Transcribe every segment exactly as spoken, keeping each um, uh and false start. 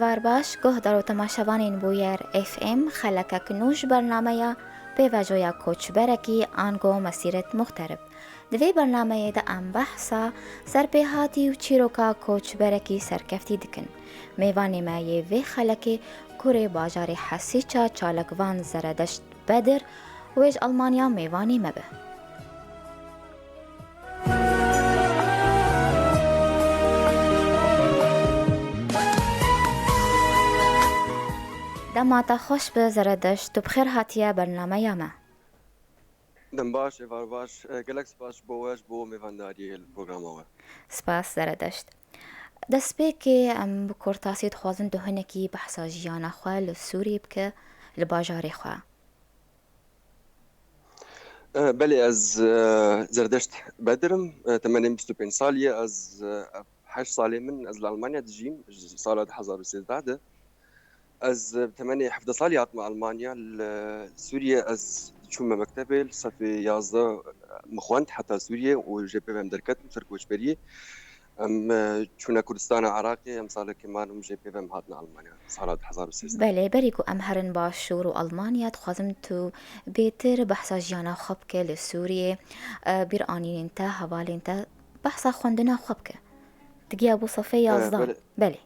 Êvar baş, guhdar û temaşevanên Bûyer F M, xelekek nû ji bernameya Pêvajoya Koçberekî ango Mesîret Muxterib. Di vê bernameyê de em behsa serpêhatî û çîroka koçberekî serkeftî dikin. Mêvanê me yê vê xelekê kurê bajarê Hesîça Çalakvan Zeredeşt Bedir, wê ji Almanya mêvanê me be. Dema te xweş be Zeredeşt, tu bi xêr hatiye bernameya me. Dem baş, êvar baş. E, gelek spas ji bo we, ji bo mêvandariyê li programa we. Spas Zeredeşt. Destpêkê em bi kurtasî dixwazin tu hinekî behsa jiyana xwe li Sûriyê bike, li bajarê xwe. E, belê, ez, e, Zerdeşt Bedir im. E, temenê min bîst û pênc salî ye. Ez, e, heşt salê min ez li Almanya dijîm. Ji sala du hezar û sêzdeh de. Ez, e, bi temenê hevdeh salî hatime Almanya. Li Sûriyê ez çûme mektebê, li sefê yazdeh min xwend heta Sûriyê û jê pê ve em derketin ser koçberiyê. Em, e, çûne Kurdistana Iraqê, em salekê man û jê pê ve em hatine Almanya, sala du hezar û sêzdeh. Belê, berî ku em herin Başûr û Almanya, dixwazim tu bêtir behsa jiyana xwe bike li Sûriyê, e, bîranînên te, hevalên te, behsa xwendina xwe bike. Tu giya bû sefê E, yazdeh. Belê. Belê.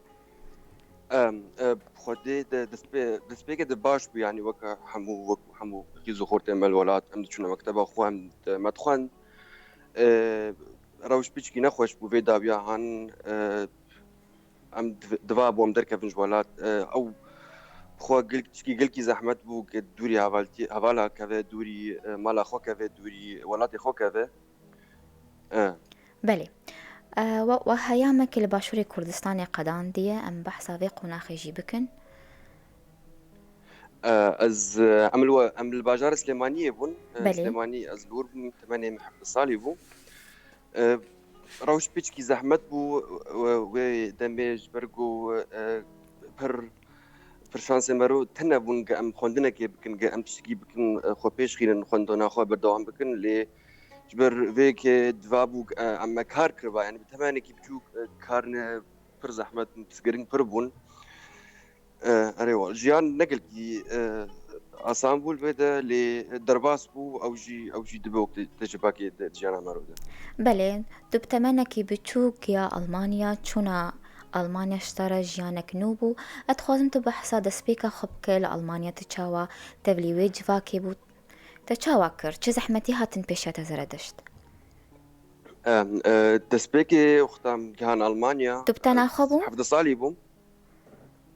Em, e, Xwedê de destpê-, destpêkê de baş bû, yanî weke hemû, wek hemû xîz û xortên me li welat, em diçûne mekteba xwe, em di-, me dixwend. E, rewş piçkî nexweş bû vê dawiya han, e, em div-, diva bû em derkevin ji welat. E, ew xwe gil-, tişkî gelkî zehmet bû, ke dûrî hevaltî-, hevala keve, dûrî, e, mala xwe keve, dûrî welatê xwe keve. E. Belê. E, we, we heyamekî li Başûrê Kurdistanê qedandiye, em behsa vê qonaxê jî bikin. E, ez, e, em li we, em li bajarê Silêmaniyê bûn. E, Belê. Silêmanî ez li wir bûm, temenê min hevdeh salî bû. E, rewş piçkî zehmet bû, e, wê demê ji ber ku, e, pir, pir şansê me ro tune bûn, ge em xwendinekê bikin, ge em tiştekî bikin, e, xwe pêş xînin, xwendina xwe berdewam bikin. Lê ji ber vê yekê diva bû, e, em me kar kiriba, yanî bi temenekî biçûk, e, karine pir zehmet bûn, pirsgirîng pir bûn. E, erê wal, jiyan ne gelkî, e, asan bû li vê de, lê derbas bû, ew jî, ew jî dibe wek te-, tecrübakê di, di jiyana me ro de. Belê, tu bi temenekî biçûk ya Almanya, çûna Almanya ji te re jiyanek nû bû. Ez dixwazim tu behsa destpêka xwe bike li Almanya, tu çawa tevlî wê civakê bû? Te çawa kir? Çi zehmetî hatin pêşiya te Zeredişt? Em, e, destpêkê wexta em gihan Almanya, Tu bi tena xwe bû? hevdeh salî bûm.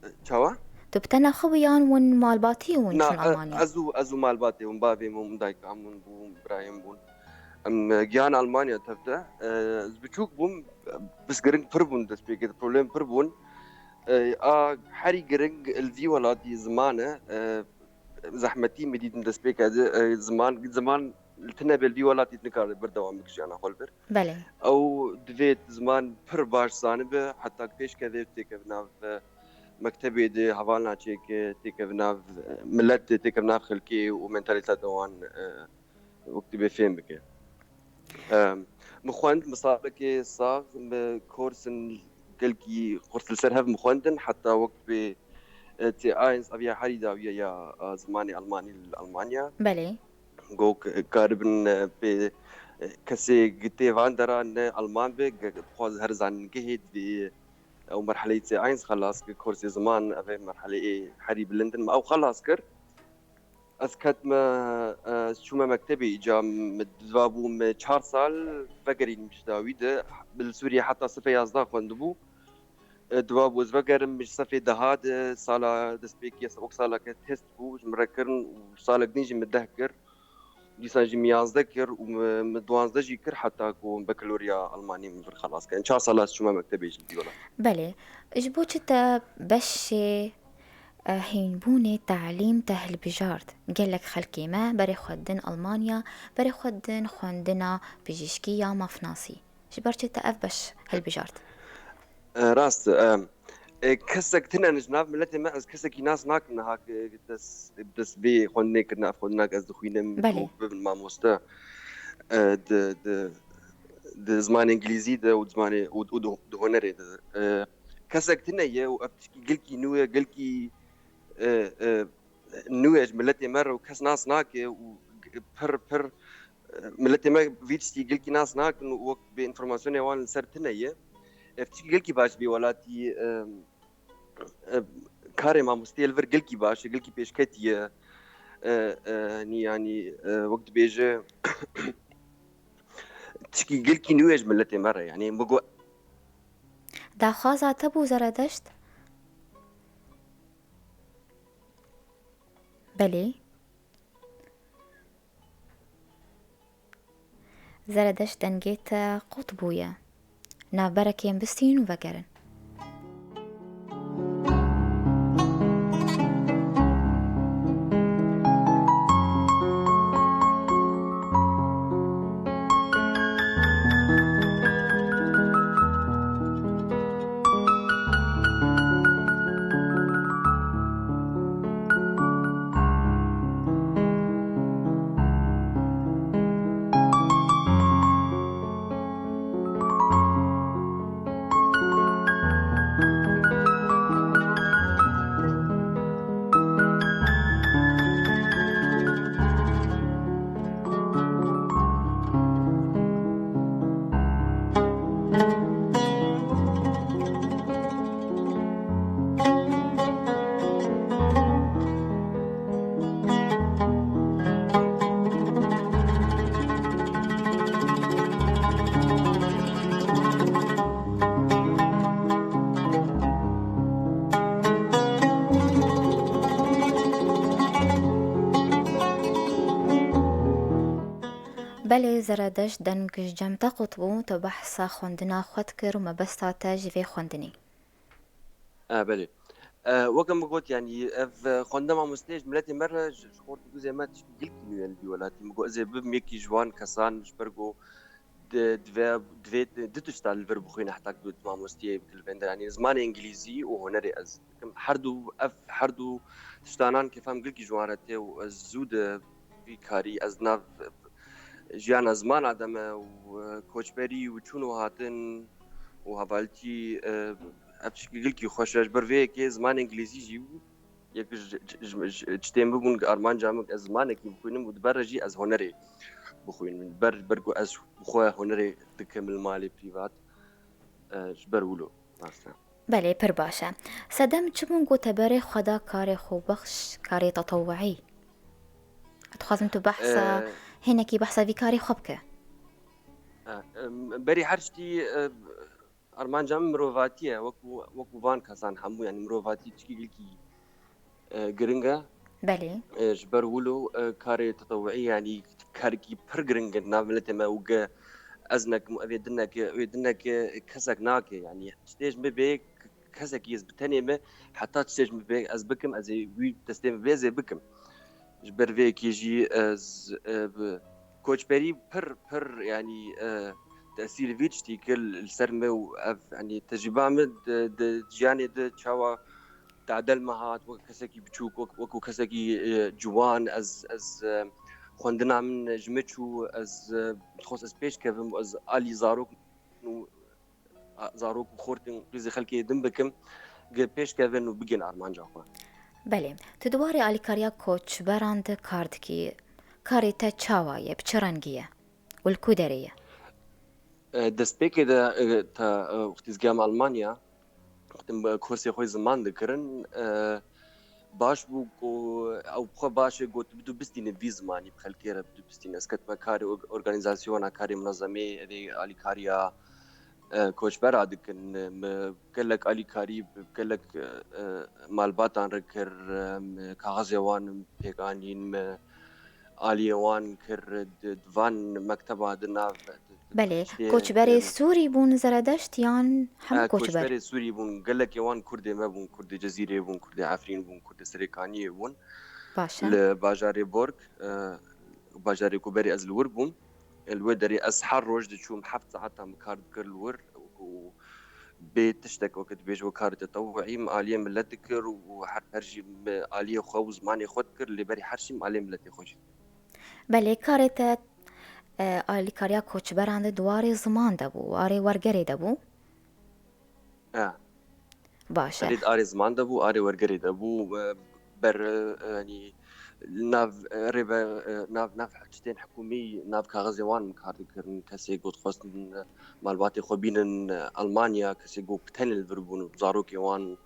E, çawa? Tu bi tena xwe bû yan win malbatî win Na, çûn e, Almanya? ez û, ez û malbatê win, bavê min, dayika min bû, birayê min bûn. Em, e, gihan Almanya tevde. E, ez biçûk bûm, pirsgirêk pir bûn destpêkê, problem pir bûn. E, a herî giring li vî welatî ziman e. E, zehmetî min dîtin destpêkê de, e, ziman, ziman li tune bê li vî welatî nikare berdewam bike jiyana xwe li vir. Belê. Ew divê ziman pir baş zanibe, heta pêş keve têkeve nav, e, mektebê de, hevalna çêke, têkeve nav, e, milet de, têkeve nav xelkê û mentalîteta wan, e, wek divê fêm bike. Em, min xwend, min salekê sax, min korsin gelkî kurs li ser hev min xwendin, heta wek bê, e, T eins, ev ya herî dawiye ya, e, zimanê Almanî li Almanya. Belê. Go k-, karibin, e, pê, e, kesê gi tê van dera ne Alman be, ge-, dixwaz her zanîngehê divê ew merheleyê T eins xelas kir, kursê ziman, ev ê merheleyê herî bilind in, me ew xelas kir. Ez ketime, e, ez çûme mektebê îca, min diva bû min çar sal vegerînim ji dawî de. Li Sûriyê heta sifê yazdeh xwendibû. E, diva bû ez vegerim ji sifê deha de, sala destpêkê wek saleke test bû ji min re kirin û salek din jî min deh kir. Dîsan jî min yazdeh kir û min, min duwazdeh jî kir heta ku bakaloriya Almanî min vir xelas kir. Çar sala ez çûme mektebê jî dîwela. Belê. Ji bo çi te beşê e, hînbûnê telîm te hilbijart. Gelek xelkê me berê xwe din Almanya, berê xwe din xwendina pijîşkî ya mafnasî. Ji ber çi te ev beş hilbijart? E, rast, e, e, kesek tune ji nav miletê me, ez kesekî nas nakim niha, ke dest, dest vê xwendinê kirine, ev xwendina ke ez dixwînim Belê. û bibin mamoste, e, di, di, di zimanê îngilîzî de û di zimanê û, û di, di hunerê de. E, kesek tune ye û ev tişkî gelkî nû ye, gelkî, e, e, nû ye ji miletê me re û kes nas nake û g-, pir, pir, e, miletê me vî tiştî gelkî nas nakin û wek bê înformasyonê wan li ser tune ye. Ev tişkî gelkî baş bî welatî, e, e, karê mamosteyê li vir gelkî baş e, gelkî pêşketî ye. E, e, nî, yanî, e, wek dibêje, tişkî gelkî nû ye ji miletê me re. Yanî, min got, Daxwaza te bû Zeredeşt? Belê. Zeredeşt dengê te qut bûye. Navberekê em bistînin û vegerin. Belê Zeredeşt deng ji cem te qut bû, te behsa xwendina xwe dikir û mebesta te ji vê xwendinê. E, belê. E, weke min got, yanî ev, e, xwendina mamosteyê ji miletê me re, ji, ji xort û dûzê me tiştî gelkî nû ye li vî welatî. Min got, ez ê bibim yekî ji wan kesan, ji ber ku di-, divê, divê du tişta li vir bixwîne heta ku tu mamosteyê bikî li vêndar. Yanî zimanê îngilîzî û hunerê ez dikim. Her du, ev her du tiştanan kêfa min gelkî ji wan re tê û ez zû di vî karî, ez nav jiyana zimana de me û, e, koçberî û çûn û hatin û hevaltî, e, ev tişkî gelkî xweş e. Ji ber vê yekê zimanê îngilîzî jî yek ji, ji, ji, ji tiştên min bûn, armanca min ez zimanekî bixwînim û di ber re jî ez hunerê bixwînim. Ber, ber ku ez bi xwe hunerê dikim li malê prîvat, e, ji ber wilo, rast e. Belê, pir baş e. Sedem çi bûn ku te berê xwe da karê xwe bexş, karê tetewuî? Dixwazim tu behsa, E, hinekî behsa vî karê xwe bike. E, em, berî her tiştî, e, armanca min mirovatî ye, wekû, wekû van kesan hemû, yanî mirovatî tişkî gelkî, e, giring e. Belê. E, ji ber wilo, e, karê tetewuî, yanî karekî pir giring e di nav miletê me û ge ez nekim û ev ê din neke, ew ê din neke, kesek nake, yanî tiştê ji min bê, k-, kesekî ez bi tenê me, heta tiştê ji min bê ez bikim, ez ê wî destê min bê ez ê bikim. Ji ber vê yekê jî ez, e, bi koçberî pir, pir, yanî, e, tesîr vî tiştî kir li ser me û ev, yanî tecrîba min di, di jiyanê de çawa tadel me hat, wek kesekî biçûk, wek, wekû kesekî, e, ciwan, ez, ez, e, xwendina min ji min çû, ez, e, dixwest ez pêş kevim, ez alî zarok û a, zarok û xortên qîzê xelkê din bikim, ge pêş kevin û bigên armanca xwe. Belê. Tu di warê alîkariya koçberan de kar dikî. Karê te çawa ye? Bi çi rengî ye? Û li ku derê ye? E, destpêkê de, e, te, e, wextî ez geham Almanya, wextî min kursê xwe ziman dikirin, e, baş bû ku ew bi xwe baş e, got, "Tu bistîne vî zimanî, bi xelkê re tu bistîne." Ez ketime karê org-, organîzasyona, karê munezemê, evê alîkariya, e, koçbera dikin. Me gelek alîkarî bi gelek, e, e, malbatan re kir, e, me kaxizê wan pêk anîn, me aliyê wan kir, di, di van mekteba di nav, di, di Belê, tiştê, koçberê em, Sûrî bûn Zeredeşt yan hemû e, koçber? Koçberê Sûrî bûn, gelekê wan Kurdê me bûn, Kurdê Cezîrê bûn, Kurdê Efrîn bûn, Kurdê Serêkaniyê bûn. Baş e. Li bajarê Borg, e, bajarê ku berê ez li wir bûm, li wê derê ez her roj diçûm, heft saetan min kar dikir li wir û bê tiştek, weke dibêje, wek karê tetewuî, min aliyê milet dikir û her, her jî min aliyê xwe û zimanê xwe dikir, lê berî her jî min aliyê miletê xwe jî dikir. Belê, karê te, e, alîkariya koçberan de di warê ziman de bû, warê wergerê de bû? E. Baş e. Erê di arê ziman de bû, arê wergerê de bû, e, ber, e, yanî nav, e, rêbe, e, nav, nav tiştên hikûmî, nav kaxizê wan min kar dikirin. Kesê ku dixwestin, e, malbatê xwe bînin, e, Almanya, kesê ku tenê li vir bûn, zarokê wan,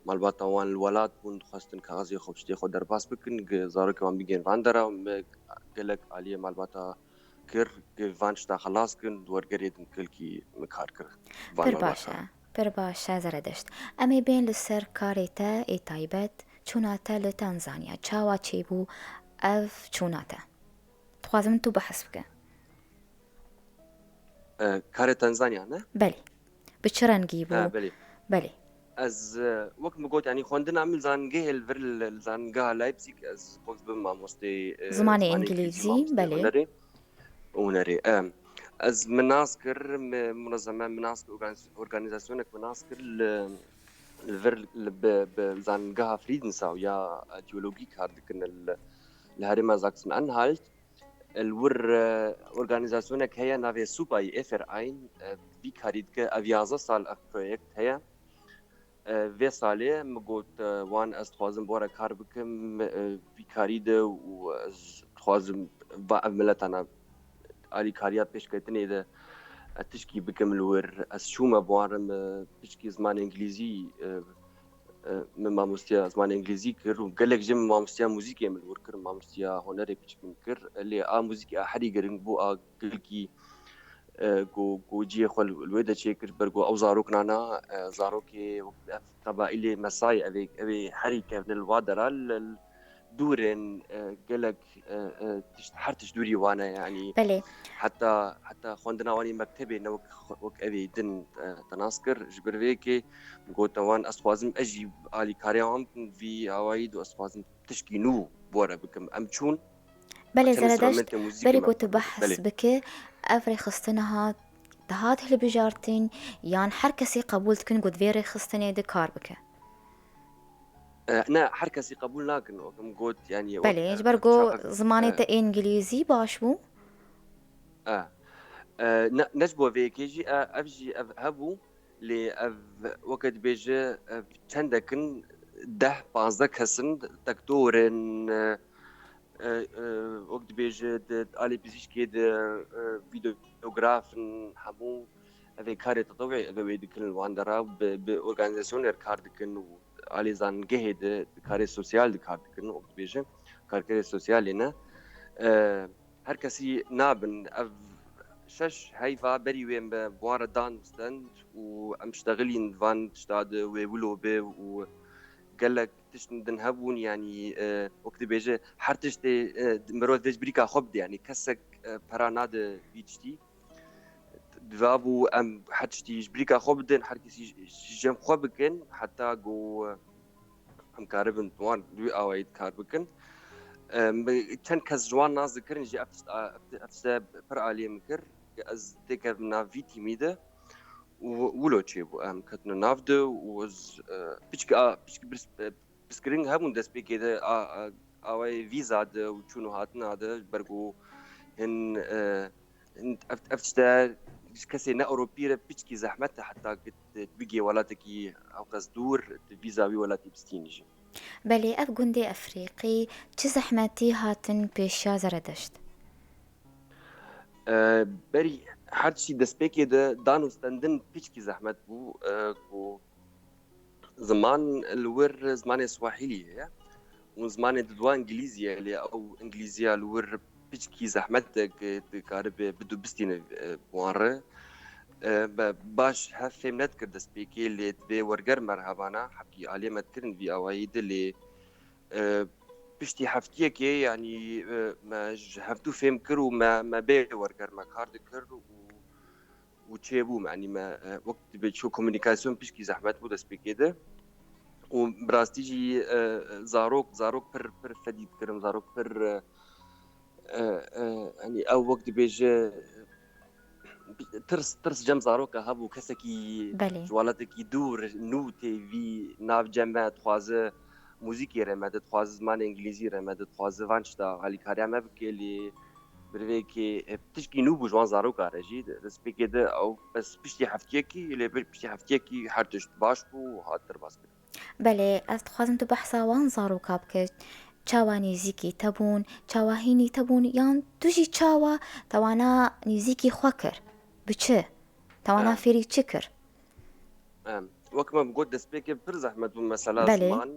malbata wan li welat bûn, dixwestin kaxizê xwe, tiştê xwe derbas bikin, ge-, zarokê wan bigên van dera, me gelek aliyê malbata kir, ge-, van tişta xelas kin, di wergerê din gelkî me kar kir. Van Pir baş malbata. E, pir baş e, Zeredeşt. Em ê bên li ser karê te ê taybet, çûna te li Tanzanya. Çawa çêbû ev çûna te? Dixwazim tu behs bike. E, karê Tanzanya, ne? Belê. Bi çi rengî bû? Ha, belê. Belê. Ez, e, wek min got, yanî xwendina min li zangehê li vir li, li zangeha Leipzig, ez xwest bim mamostê, e, Zimanê zimanê îngilîzî, îngilîzî, mamostê belê. Hunerê. Hunerê, e. Ez min nas kir, mi, munezeme min nas kir, organiz-, organîzasyonek min nas kir li, li vir li, bi, bi zangeha Friedensau ya, e, teologî kar dikin li, li herêma Sachsen-Anhalt. Li wir, e, organîzasyonek heye navê Subayî Eferein, e, vî karî dike. Ev yazdeh sal ev proyekt heye. E, vê salê min got, e, wan ez dixwazim bora kar bikim, e, vî karî de û ez dixwazim va ev miletana alîkariya pêşketinê de ez tişkî bikim li wir. Ez çûme bi wan re, min tişkî zimanê îngilîzî, e, e, min mamostiya zimanê îngilîzî kir û gelek jî min mamostiya muzîkê min li wir kir, mamostiya hunerê piçik min kir. Lê a muzîkê a herî giring bû, a gilkî, e, ku, ku cihê xwe li, li wê de çêkir, ber ku ew zarok nana, e, zarokê wek ev qebaîlê Mesayê, ev ê, ev ê herî kevne li wa dera, li, li dûrên, e, gelek, e, e, tişt, her tişt dûrî wan e, yanî Belê. heta, heta xwendina wan ê mektebê ne wek, wek ev ê din, e, te nas kir. Ji ber vê yekê gote wan, ez dixwazim ez jî alîkariya wan bikim vî awayî de, ez dixwazim tişkî nû bore bikim. Em çûn, Belê, çend Zeredeşt, instrumentê muzîkê berî me ku tu qebûl kir. Behs Belê. Bike, ev rêxistina hat, dihat hilbijartin, yan her kesî qebûl dikin ku di vê rêxistinê de kar bike? E, ne, her kesî qebûl nakin, wek min got, yanî, wek, Belê, e, ji ber ku çaxek, zimanê e, te ê îngilîzî baş bû? E, e, ne, ne ji bo vê yekê jî, e, ev jî ev hebû, lê ev, weke dibêje, ev çendek in, deh, pazdeh kes in, doktor in, e, e, e, wek dibêje, di alê pizîşkê de, e, vîdeograf in, hemû ev ê karê tetewî ev ê wê dikin li wan dera, bi, bi organîzasyonê re kar dikin û alê zangehê de, di karê sosyal de kar dikin, wek dibêje, karkerê sosyalê ne. E, her kesî nabin. Ev şeş heyva berî wê me bi wan re dan stend û em ştexilîn van tişta de, wê wilo be û gelek tişt din hebûn, yanî, e, wek dibêje, her tiştê, e, mirov dê ji birîka xwe bide, yanî kesek, e, pera nade vî tiştî. Diva bû em her tiştî ji birîka xwe bidin, her kesî ji, ji cem xwe bikin, heta ku, e, em karibin wan li wî awayî kar bikin. E, me çend kes ji wan nas dikirin jî, ev tişt, a, ev ti-, ev tişte pir aliyê min kir. Ez têkevim nav vî tîmî de û wilo çêbû. Em ketine nav de û ez, e, piçkî, a, piçkî birs-, e, pirsgirêk hebûn destpêkê de, a, a, awayê vîza de û çûn û hatina de, ji ber ku hin, e, hin ev, ev tişte ji kesê ne Ewropî re piçkî zehmet e, heta ku tu bigê welatekî ewqas dûr, tu vîza wî welatî bistînî jî. Belê, ev gundê Efrîqî çi zehmetî hatin pêşiya Zeredeşt? E, berî her tiştî destpêkê de dan û stendin piçkî zehmet bû, e, ku ziman li wir zimanê Swahiliyê ye û zimanê didwa Îngilîzî ye, lê ew Îngilîziya li wir piçkî zehmet e ku dikaribe bidu bistîne, e, bi wan re. E, me baş hev fêm nedikir destpêkê, lê divê werger me re hebana, hebkî aliyê me dikirin vî awayî de, lê, e, piştî heftiyekê, yanî, e, me ji hevdû fêm kir û me, me bê werger me kar dikir û, û çêbû, yanî me, e, wek dibê ço komûnîkasyon pişkî zehmet bû destpêkê de. Û bi rastî jî, e, zarok, zarok pir, pir fedî dikirin, zarok pir, e, e, e, yanî ew wek dibêje, tirs, tirs cem zaroka hebû, kesekî Belê. ji welatekî dûr nû tê vî nav cem me, dixwaze muzîkê re me de, dixwaze zimanê îngilîzî re me de, dixwaze van tişta alîkariya me bike, lê Bi rêvekê, e, tişkî nû bû ji wan zaroka re jî. Destpêkê de ew bes piştî heftiyekî, lê piştî heftiyekî her tişt baş bû û hat derbas kirin. Belê, ez dixwazim tu behsa wan zaroka bike. Çawa nêzîkî te bûn, çawa hînî te bûn, yan tu jî çawa te wana nêzîkî xwe kir? Bi çi? Te wana Em. fêrî çi kir? Em, wek me got, destpêkê pir zehmet bû mesela Belê. ziman,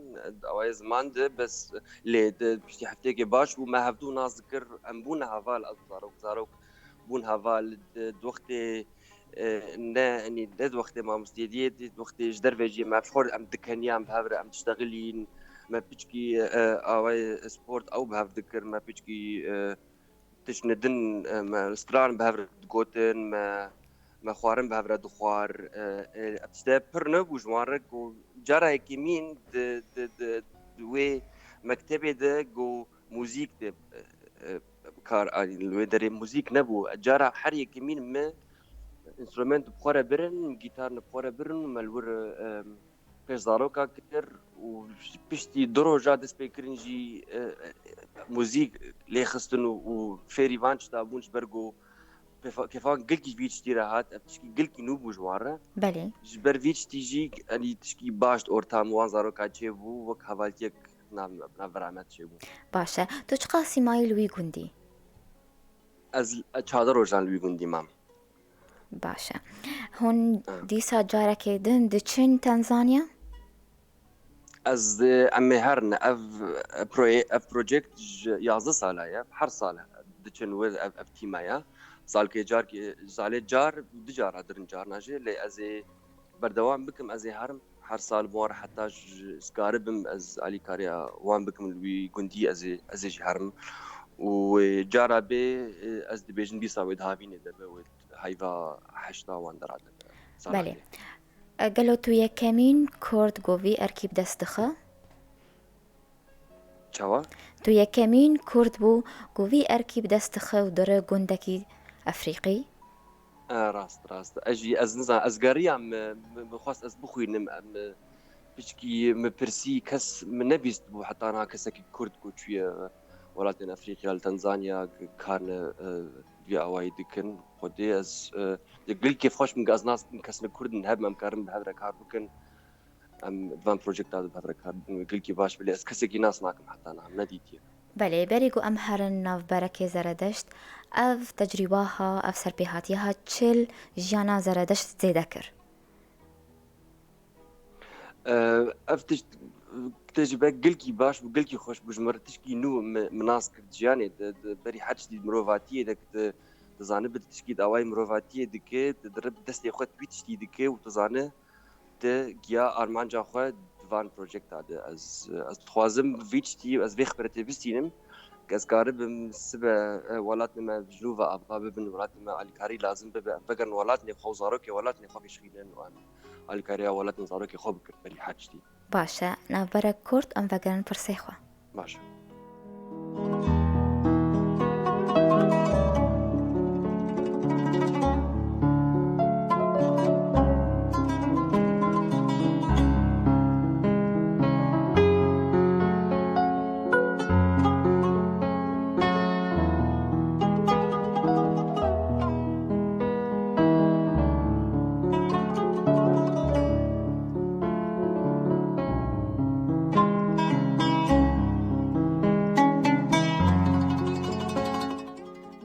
awayê ziman de, bes lê de piştî hefteyekê baş bû, me hevdû nas dikir, em bûne heval, ez zarok, zarok bûn heval, di, di wextê, e, ne, enî, ne di wextê mamostêdiyê, di, di wextê ji derve jî me xwe em dikeniyan bi hev re, em diştexilîn, me piçkî, e, awayê sport ew bi hev dikir, me piçkî, e, tiştine din, e, me stran bi hev re digotin, me, me xwarin bi hev re dixwar. E, e, ev tişte pir nebû ji wan re ku cara yekemîn di, di, di, di wê mektebê de ku muzîk de, e, e, kar anî, li wê derê muzîk nebû. Cara her yekemîn me instrument bi xwe re birin, gîtar bi xwe re birin û me li wir, e, pêş zaroka kir û piştî du roja dest pê kirin jî, e, e, muzîk lê xistin û, û fêrî van tişta bûn, ji ber ku pêfa-, kêfan gilkî vî tiştî re hat, ev tişkî gilkî nû bû ji wan re. Belê. Ji ber vî tiştî jî, enî tişkî baş di ortam wan zarokan çêbû, wek hevaltiyek nav, navbera me çêbû. Baş e. Tu çiqas sîmayî li wî gundî? Ez, ez çardeh rojan li wî gundî mam. Baş e. Hûn Ha. dîsa carekê din diçin Tanzanya? Ez, e, em ê herin. Ev, e, proye-, ev projekt ji yazdeh sala ye. Her sal diçin wir ev, ev tîma ye. Salkê carkê, salê car, du cara dirin carna jî. Lê ez ê berdewam bikim, ez ê herim. Her sal bi wan re heta ji, ez karibim, ez alîkariya wan bikim li wî gundî, ez ê, ez ê jî herim. Û, e, cara bê, e, ez dibêjim dîsa wê di havînê de be, wê heyva heşta wan dera de be. Sala Belê. bê. E, gelo tu yekemîn Kurd ku vî erkî bi dest dixe? Çawa? Tu yekemîn Kurd bû ku vî erkî bi dest dixe û dire gundekî Efrîqî? E, rast, rast. Ez jî, ez nizan, ez geriyam, min, min, min xwest ez bixwînim, em, piçkî min pirsî, kes min nebîst bû heta niha kesekî Kurd ku çûye welatên Efrîqya, li Tanzanya, karine, e, vî awayî dikin. Xwedê ez, e, gilkî xweş min, ez nas kes ne Kurd in, hebin em karin bi hev re kar bikin. Em van projekta de bi hev re kar bikin. Gilkî baş, belê ez kesekî nas nakim heta niha, em nedîtiye. Belê, berî ku em herin navberekê Zeredeşt, ev tecrîba ha, ev serpêhatiye ha çi li jiyana Zeredeşt zêde kir? E, ev tişt, tecrîbe gilkî baş bû, gilkî xweş bû. Ji min re tişkî nû min, min nas kir di jiyanê de, di berî her tiştî mirovatiyê de, ki tu, tu zanibe tu tişkî dawayê mirovatiyê dike, tu diribe destê xwe tu wî tiştî dike û tu zane, te giya armanca xwe di van projekta de. Ez, ez dixwazim vî tiştî, ez vê xibretê bistînim, ke ez karibim sibe, e, welatê me ji nû ve ava bibin, welatê me alîkarî lazim bibe, em vegerin welatê xwe û zarokê welatê xwe bişînin û em alîkariya welatê zarokê xwe bikin berî her tiştî. Baş e, navberek kurt em vegerin pirsê xwe. Baş e.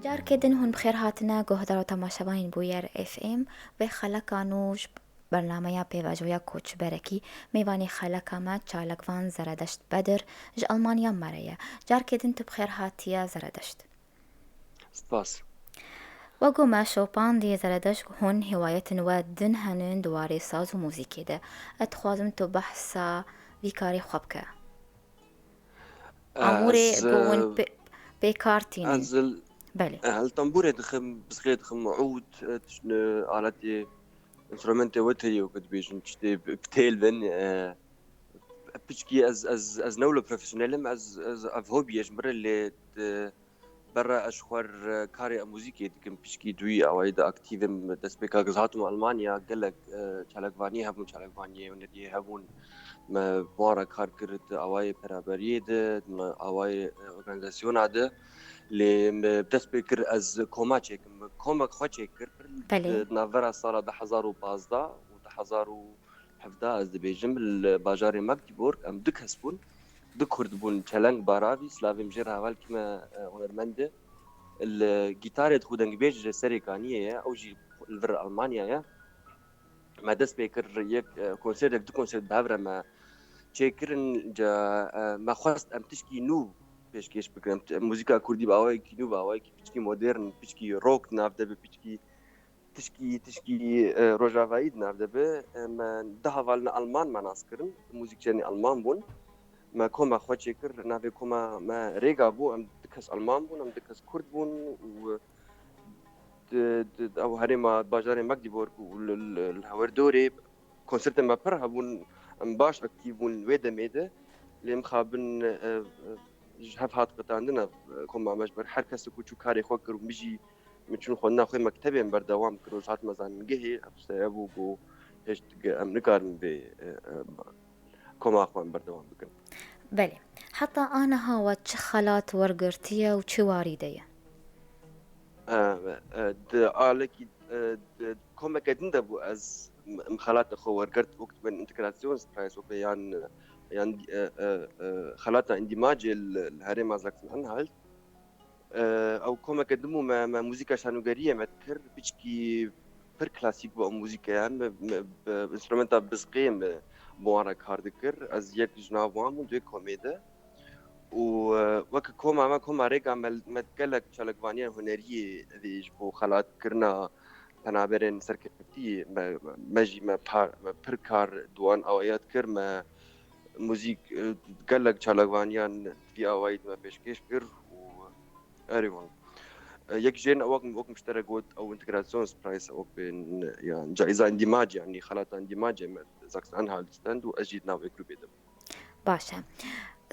Carkê din hûn bi xêr hatine guhdar û temaşevanên Bûyer F M. Vê xeleka nû ji bernameya pêvajoya Koçberekî mêvanê xeleka me çalakvan Zeredeşt Bedir ji Almanya me re ye. Carkê din tu bi xêr hatiye Zeredeşt. Spas. Wek ku me şopandî Zeredeşt, hûn hêwayetin we din henin di warê saz û muzîkê de. Ez dixwazim tu behsa vî karê xwe bike. Amûrê Ez, ku hûn e, pê-, pêkar tînin. Ez li, Belê. e, li tembûrê dixim, bizixê dixim, ûd, e, tiştine aletê, instrumentê weterî weke dibêjin, tiştê bi-, bi têl bin, e, piçkî ez, ez, ez ne wilo profesyonel im, ez, ez ev hobî ye ji min re lê, e, berra ez ji xwe re karê muzîkê dikim, piçkî di wî awayî de aktîv im. Destpêka ku ez hatim Almanya, gelek, e, çalakvaniyê hebûn, çalakvaniyê huneriyê hebûn. Me bi wan re kar kir di awayê peraberiyê de, di awayê, e, organîzasyona de. Lê min dest pê kir ez koma çêkim. Min komek xwe çêkir Belê. Di navbera sala du hezar û pazdeh û du hezar û hevdeh, ez dibêjim, li bajarê Magdeburg em du kes bûn. Du Kurd bûn, Çeleng Baravî, silavê min jê re hevalkî me, e, hunermend e. Li gîtarê dixwe, dengbêj ji Serêkaniyê ye, ew jî li vir Almanya ye. Me dest pê kir yek, e, konsertek, du konser bi hev re me çêkirin. Ca, e, me xwest em tişkî nû pêşkêş bikin. Em t-, muzîka kurdî bi awayekî nû, bi awayekî piçkî modern, piçkî rock di nav de be, piçkî tişkî, tişkî, e, rojavayî di nav de be. E, me du hevalên Alman me nas kirin, muzîkçenê Alman bûn. Me koma xwe çêkir, navê koma me Rêga bû, em du kes Alman bûn, em du kes Kurd bûn û di, di, ew herêma bajarê Magdeburg û li, li, li Hewerdorê konsertên me pir hebûn, em baş aktîf bûn wê demê de. Lê mixabin, e, e, ji hev hat qetandin, e, koma me ji ber her kesek ku çû karê xwe kir û min jî min çûn xwendina xwe mektebê, em berdewam kir û ji hatime zanîngehê, ev işte ev bû ku hêj em nikarin vê, e, e, koma xwe em berdewam bikin. Belê. Heta aniha we çi xelat wergirtiye û çi warî de ye? E, e, di alekî, e, di komeke din de bû ez m-, em xelata xwe wergirt, wek dibên Integrationspreis, wek yan, yan, e, e, e, xelata îndîmacê li, li herêma Sachsen-Anhalt. E, ew komeke din bû me, me muzîka şanogeriyê me dikir, piçkî pir klasîk bû ew muzîkeya, me, me bi înstrumenta bizqê me bi wan re kar dikir. Ez yek ji nav wan bûm di wê komê de. Û, e, weke koma me, koma Rêga me, me gelek çalakvaniya huneriyê vê ji bo xelatkirina penaberên serkeftî me, me jî me par, me pir kar di wan awaya dikir. Me muzîk, e, gelek çalakvaniyan vî awayî di me pêşkêş kir û erê wan. E, yek jên wek, wek mişterek got ew Integrationspreis, wek bên, yan caiza îndîmacê, yanî xelata îndîmacê me Sachsen-Anhalt stend û ez jî di nav vê grûpê de bûm. Baş e.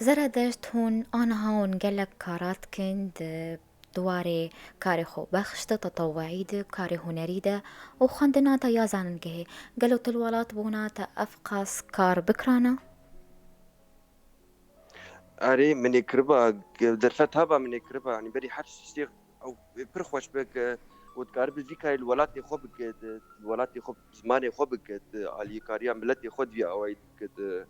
Zeredeşt, hûn aniha hûn gelek kara dikin di, di warê karê xwe bexş de, tetewuî de, karê hunerî de û xwendina te ya zanîngehê. Gelo tu li welatbûna te ev qas kar bikirana? Erê, min ê kiriba, derfet haba min ê kiriba, yanî berî her tiştê ew pir xweş be ke ku dikaribe vî karî li welatê xwe bike, di, li welatê xwe bi zimanê xwe bike, di alîkariya miletê xwe di vî awayî bike, di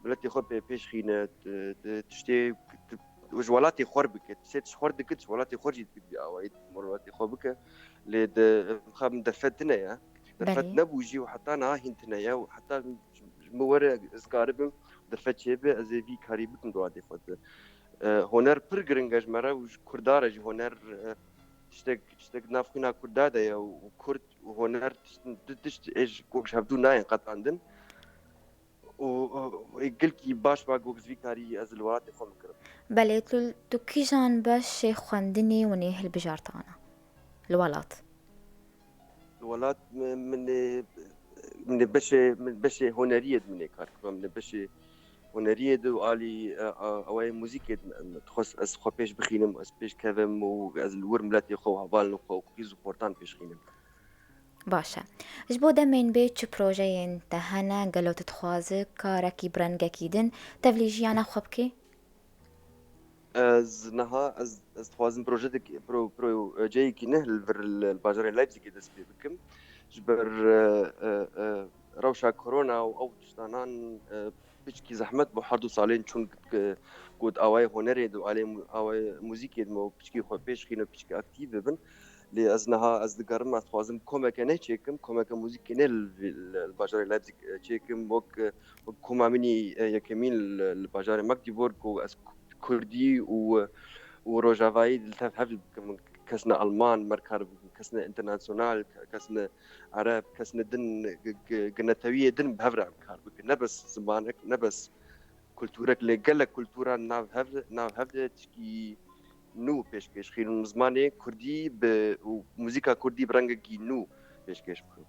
miletê xwe pê pêş xîne, di, di tiştê, di, ji welatê xwe bike, tiştê xwe dike, ji welatê xwe jî dike vî awayî, di welatê xwe bike. Lê di, mixabin derfet tine ye. Derfet Belê. Nebû jî û heta niha hîn tine ye û heta ji min were ez karibim derfet çêbe, ez ê vî karî bikim di welatê xwe de. E, huner pir giring e ji me re û ji Kurda re jî huner, e, tiştek, tiştek nav xwîna Kurda de ye û Kurd û huner tişt, du tişt ê ji, ku ji hevdû nayên qetandin. Û, û, ê gelkî baş ba ku ez vî karî ez li welatê xwe bikirim. Belê, tu, tu kîjan beşê xwendinê hûn ê hilbijartana li welat? Li welat min, min ê, min ê beşê, min beşê huneriyê de min ê kar kiriba, min ê beşê huneriyê de û alî, e, e, awayê muzîkê de min, min dixwest ez xwe pêş bixînim, ez pêş kevim û ez li wir miletê xwe û hevalên xwe û qîz û xortan pêş xînim. Baş e. Ji bo demên bê çi projeyên te hene, gelo tu dixwazi karekî bi rengekî din tevlî jiyana xwe bikî? Ez niha, ez, ez dixwazim projedek-, pro-, projeyekî neh li vir li, li bajarê Leipzigê dest pê bikim. Ji ber, e, e, e, rewşa korona û ew tiştanan, e, piçkî zehmet bû her du salên çûn, e, got awayê hunerê de, alê mu-, awayê muzîkê de me û piçkî xwe pêş xîne, piçkî aktîf bibin. Lê ez niha ez digerim, ez dixwazim komeke ne çêkim, komeke muzîkê ne li, li, li bajarê Leipzig, e, çêkim, wek, e, wek koma min î, e, yekemîn li, li bajarê Magdeburg û ez ku-, kurdî û, û rojavayî li tev hev bikim. Kesne Alman me re kar bikin, kesne internasyonal, kesne Ereb, kesne din, g-, g-, ginetewiyê din bi hev re em kar bikin. Ne bes zimanek, ne bes kulturek, lê gelek kultura nav hev, nav hev de tişkî nû pêşkêş xînin û zimanê kurdî bi, û muzîka kurdî bi rengekî nû pêşkêş bixin.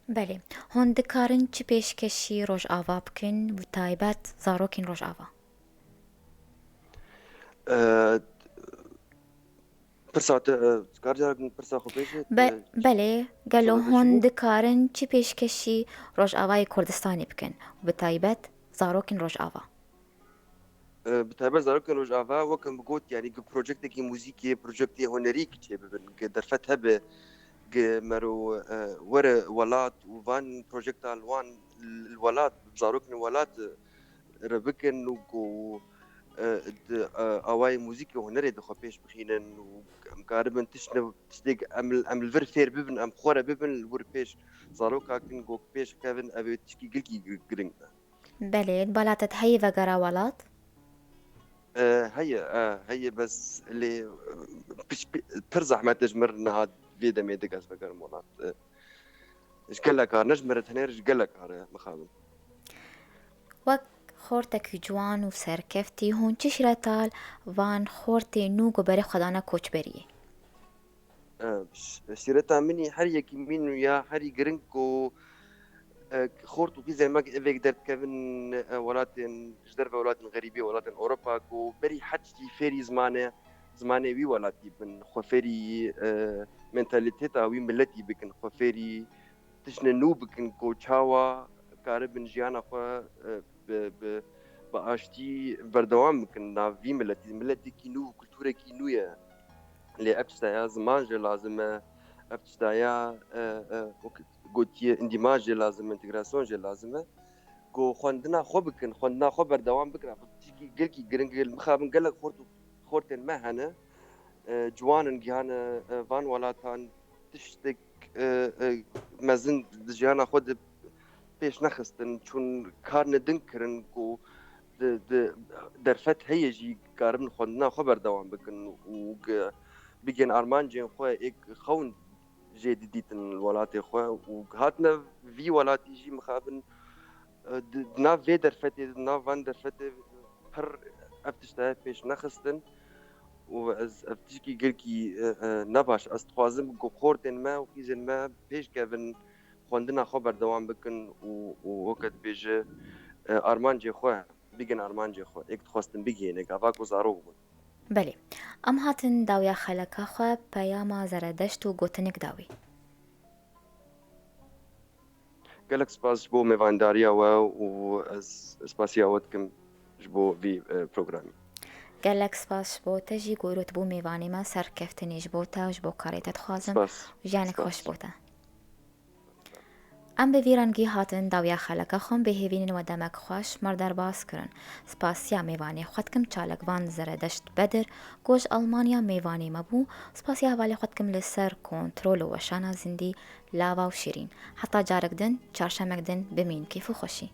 Belê. Hûn dikarin çi pêşkêşî Rojava bikin, bi taybet zarokên Rojava? E, pirsa te, e, kar carak pirsa xwe pêş be? Be-, e, belê, gelo pirsa te çi hûn bû? Dikarin çi pêşkêşî Rojavayê Kurdistanê bikin, bi taybet zarokên Rojava? E, bi taybet zarokên Rojava, wek min got, yanî gi projektekî muzîkê, projektê hunerî ki çêbibin, gi derfet hebe, gi mero, e, were welat û van projekta li wan, li welat, zarokên welat, e, re bikin û ku, e, di, e, awayê muzîkê û hunerê de xwe pêş bixînin û em karibin tişt ne, tiştêk em, em li vir fêr bibin, em xwe re bibin, li wir pêş zaroka kin, ku pêş kevin, ev ê tişkî gilkî gi-, giring be. Belê, bala te heye vegera welat? E, heye, e, heye, bes lê, e, piş-, pi-, pir zehmet e ji mir niha vê demê de ez vegerim welat. E, ji gelek kar, ne ji mir e tenê, ji gelek kar e, mixabin. Wek xortekî ciwan û serkeftî, hûn çi şîreta li van xortê nû ku berê xwe dane koçberiyê? E, ş-, şîreta min î her yekî mîn û ya herî giring ku, e, xort û qîzên me evêk derdikevin, e, welatên, ji derve welatên xerîbî, welatên Ewropa, ku berî her tiştî fêrî zimanê, zimanê wî welatî bin, xwe fêrî, e, mentalîteta wî miletî bikin, xwe fêrî tiştine nû bikin, ku çawa karibin jiyana xwe, e, bi, bi, bi aştî berdewam bikin nav vî miletî. Miletekî nû, kulturekî nû ye. Lê ev tişta ya ziman jê lazim e, ev tişta ya, e, e, wek gotiye, îndîmaj jê lazim e, întegrasyon jê lazim e. Ku xwendina xwe bikin, xwendina xwe berdewam bikin. Ev tişkî gelkî giring e, mixabin gelek xort û xortên me hene, e, ciwan in, gihane, e, van welatan, tiştek, e, e, mezin di jiyana xwe de pêş nexistin, çûn karine din kirin ku di, di derfet heye jî karibin xwendina xwe berdewam bikin û ge-, bigên armancên xwe êk xewn jê didîtin li welatê xwe û hatine vî welatî jî mixabin, e, di, di nav vê derfetê, di nav van derfetê pir ev tiştaya pêş nexistin û ez ev tişkî gelkî, e, e, nebaş. Ez dixwazim ku xortên me û qîzên me pêş kevin, xwendina xwe berdewam bikin û, û weke dibêje, e, armancê xwe, bigin armancê xwe. Êk dixwestin bigihêne, gava ku zarok bûn. Belê. Em hatin dawiya xeleka xwe, peyama Zeredeşt û gotinek dawî. Gelek spas ji bo mêvandariya we û ez spasiya we dikim ji bo vî, e, programî. Gelek spas ji bo te jî ku îro tu bû mêvanê me, serkeftinê ji bo te û ji bo karê te dixwazim. Spas. Jiyanek Spas. Xweş bo te. Em bi vî rengî hatin dawiya xeleka xwe, em bêhêvînin we demek xweş, me derbas kirin. Spasiya mêvanê xwe dikim, çalakvan Zeredeşt Bedir, ku ji Almanya mêvanê me bû. Spasiya hevalê xwe dikim li ser kontrol û weşana zindî, lava û şîrîn. Heta carek din, çarşemek din, bimîn kêf û xweşî.